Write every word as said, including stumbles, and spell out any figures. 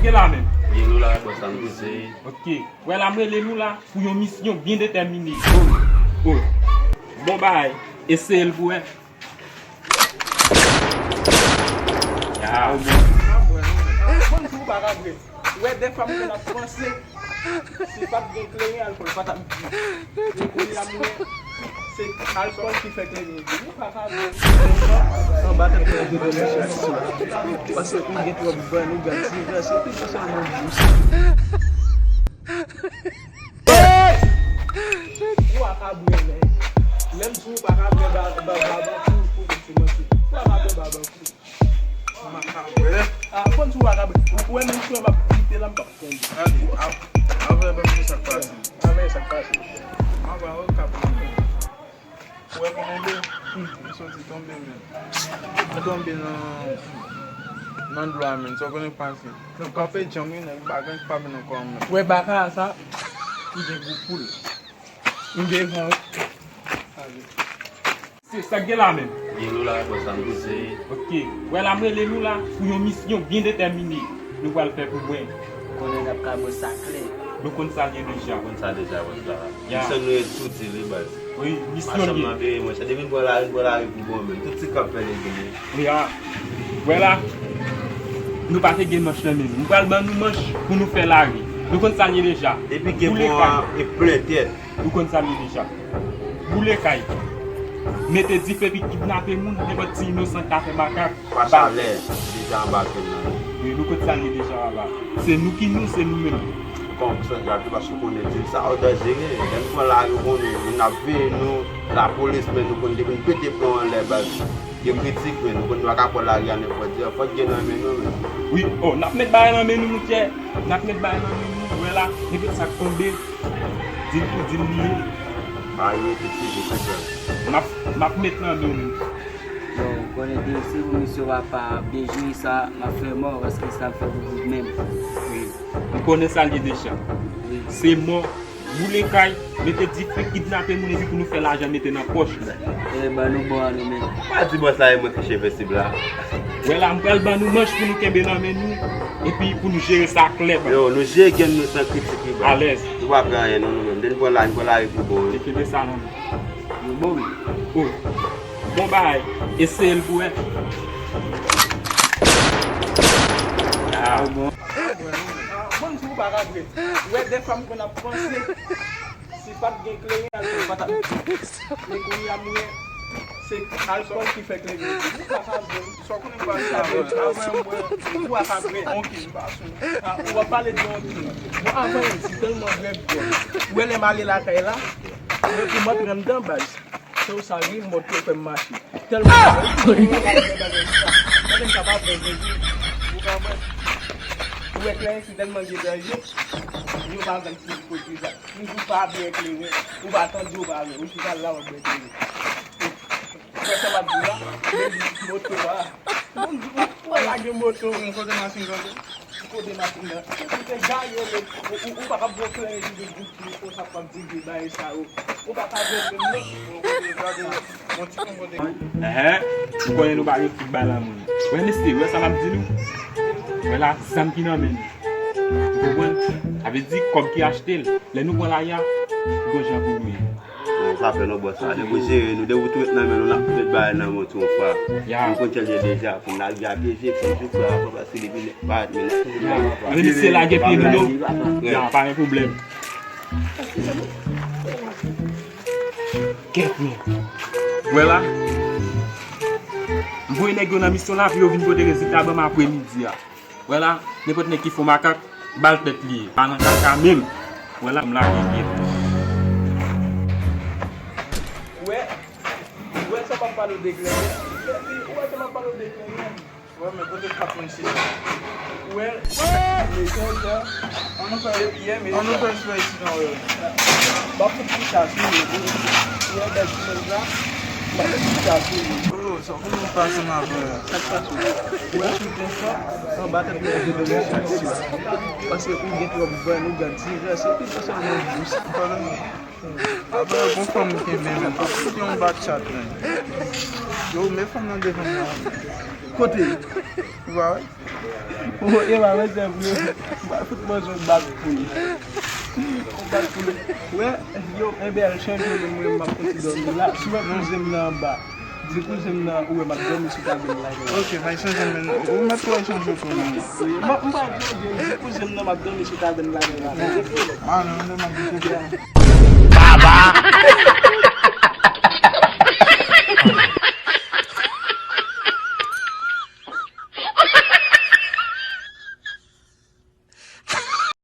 Ke la menm? Ye nou la, bòs la, nou poze. Ok. Wè la, m rele nou la pou yon misyon byen detèmine. Oh, oh. Bon bagay. Eseye l pou wè. Ya. Ah, bon, si w pa ka bwè. Ou wè, dèfwa m konn ap panse, si pa t gen kleren, alkòl pa t ap di. Men kounye a, m wè, se alkòl ki fè kleren di. Nou pa ka bwè. Anba tèt mwen, yo te mèsi. Paske ou gen twòp van, ou gad ti jan, se pito sèlman dous. Ou pa ka bwè, men. Lè m di w pa ka bwè, ba, ba, ba, ba, pou, pou, pou, ti manti. Ou pa ka bwè, ba, ba, pou. Makabè. Ah, bon, si w makabè. Ou wè menm si w ap pite la, m p ap tonbe. Gade, ap-, avè ban m sa k pase. Avè sa k pase. Avè w k ap tonbe. Ou wè konnen de, m soti tonbe, men. M tonbe nan, nan dlo a, men. Sa w konnen k pase. Nan kafe djanm, wi, nèg bagay k pa vin ankò, men. Ou wè baka a sa, li gen gou poul. M devan, wi. Se sa k gen la menm? Ye nou la, bòs la, nou poze. Ok. Wè la, m rele nou la pou yon misyon byen detèmine nou pral fè pou mwen. Konnen n ap ka bwè sa klè. Nou konn sa l ye deja. Nou konn sa deja, bòs la. Ya. Misyon nou ye tou di li, baz. Wi, misyon l ye. Machann nan peye, monchè. Depi n pran lari, n pran lari pou bon, men. Tout ti k ap fè li genyen. Ya. Wè la, nou pa te gen manch nan men nou. M pral ban nou manch pou nou fè lari. Nou konn sa l ye deja. Depi gen bon an, e plen tèt. Nou konn sa l ye deja. Boule kay. Mete dife epi kidnape moun, nenpòt ti inosan ka fè makak. Pa chalè, deja anba pil nan. Wi, nou konn sa l ye deja, papa. Se nou ki nou, se nou menm. Bon, pou sa, gade, paske w konnen di l sa, w danjere. Lè n pran lari, w konnen, moun ap veye nou, lapolis, men nou konn depi n pete plon anlè, baz. Yo kritik, men nou konn nou pa ka pran lari a nenpòt jan. Fòk gen nan men nou, men. Wi, oh, n ap met bagay nan men nou, monchè. N ap met bagay nan men nou, wè la, nenpòt sa k tonbe. Di l pou di l li ye. Ba yo tout figi, tout bèl. M ap, m ap met nan men nou. Bon, ou konnen de se pou misye w ap pa byen jere sa, m ap fè mò, paske sa m fè pou bout menm. Wi. M konnen sa l ye deja. Wi. Se mò, boule kay, mete dife, kidnape moun epi pou nou fè lajan mete nan pòch nou. E, ban nou bon an nou menm. Pa di bòs la e mwen ki cheve sib la. Wè la, m pral ban nou manch pou nou kenbe nan men nou, epi pou nou jere sa klè, baz. Yo, nou jere grenn nou san kritik, wi, baz. Alèz. Nou pa pran anyen, non, nou menm. Depi n pran la, n pran lari pou bon, wi. Te kenbe sa nan men. Yo bon, wi. Oh. Bon bagay. Eseye l pou wè. Ah, bon. Bon, si w pa ka bwè. Ou wè, dèfwa m konn ap panse. Si pa t gen kleren, alkòl pa t ap di. Men kounye a, m wè, se alkòl ki fè kleren di. Ou pa ka bwè. Sa w konnen m pa sa, avè m, ou pa ka bwè. Ok, m pa sou. Ah, ou ap pale de yon ti. Bon, avè m, si tèlman grèv bwè. Ou wè lè m ale lakay la, men pou m antre anndan, baz. Se w sa wi, mòd yo fè m mache. Tèlman mwen pa renmen bagay sa. Mwen menm sa pa bon, bon, bon. Ou pa wè? Ou wè kleren si tèlman gen danje, yo pa vann ti pwodui sa. Toujou pa byen kleren. Ou pa tande, ou pa wè. Ou chita la, w ap bwè kleren. Ou wè sa m ap di la? Moto a. Bon, ou pa lage moto. Kote machin kanpe? Kote machin nan? Ou te gaye, ou, ou, ou pa ka bwè kleren epi de gout li konsa p ap di de bagay sa yo. Ou pa ka bwè menm non. Enhen, ou konnen nou pa gen tout bay la moun. Wè mesye, wè sa m ap di nou. Wè la, zam ki nan men nou. Ou konprann? Sa vle di kòb ki achte l. Lè nou pran lari a, gon jan pou nou ye. Bon, pa pè non bòs la. Depi w jere nou, depi w tou met nan men nou, n ap tou met bagay nan men w tou yon fwa. Ya. Nou konn jan l ye deja. Pou n lage a pye je, fè jou fè avan, paske depi lè parèt men n ap toujou lage. Ann eseye lage pye nou non. Ya, pa gen pwoblèm. Kèt non. Wè la. M voye nèg yo nan misyon la pou yo vin pote rezilta ban m aprè midi a. Wè la, nenpòt nèg ki fon makak, ba l tèt li ye. Pa nan kaka menm. Wè la, m lage pye. Ou wè, ou wè sa m ap pale w de kleren. Ou wè sa m ap pale w de kleren. Wè, men kote kat mwen chita. Ou wè, mezanmi, an nou fè, an nou fè espè isit non, wè. M ap fout pita sou li. Ou wè bèl ti nèg la? M ap fout pita sou li. Oh, sa w konnen m pa ansanm avè w. Sa k pase? Ou wè sou tèt sa? Anba tèt mwen, yo te mèsi. Paske ou gen twòp van, ou gad ti jan, se pito sèlman dous. Apre, gon fanm kenbe men, fòk ou te yon bat chat, men. Yo, men fanm nan devan mwen. Kote? Ou pa wè? Ou e pa wè se vre. Ou pa fout manje yon bat poul. Yon bat poul. Wè, yo, enben, chanje men mwen, m ap fouti dòmi la. Si w wè kouzen m nan anba, di kouzen m nan, ou wè m ap dòmi sou kave m la. Ok, bay chanje men. Ou mèt wè chanje tou men. M ap, m pa chanje, di kouzen m nan m ap dòmi sou kave m la. Ah, non, non, m ap di se sa. Baba!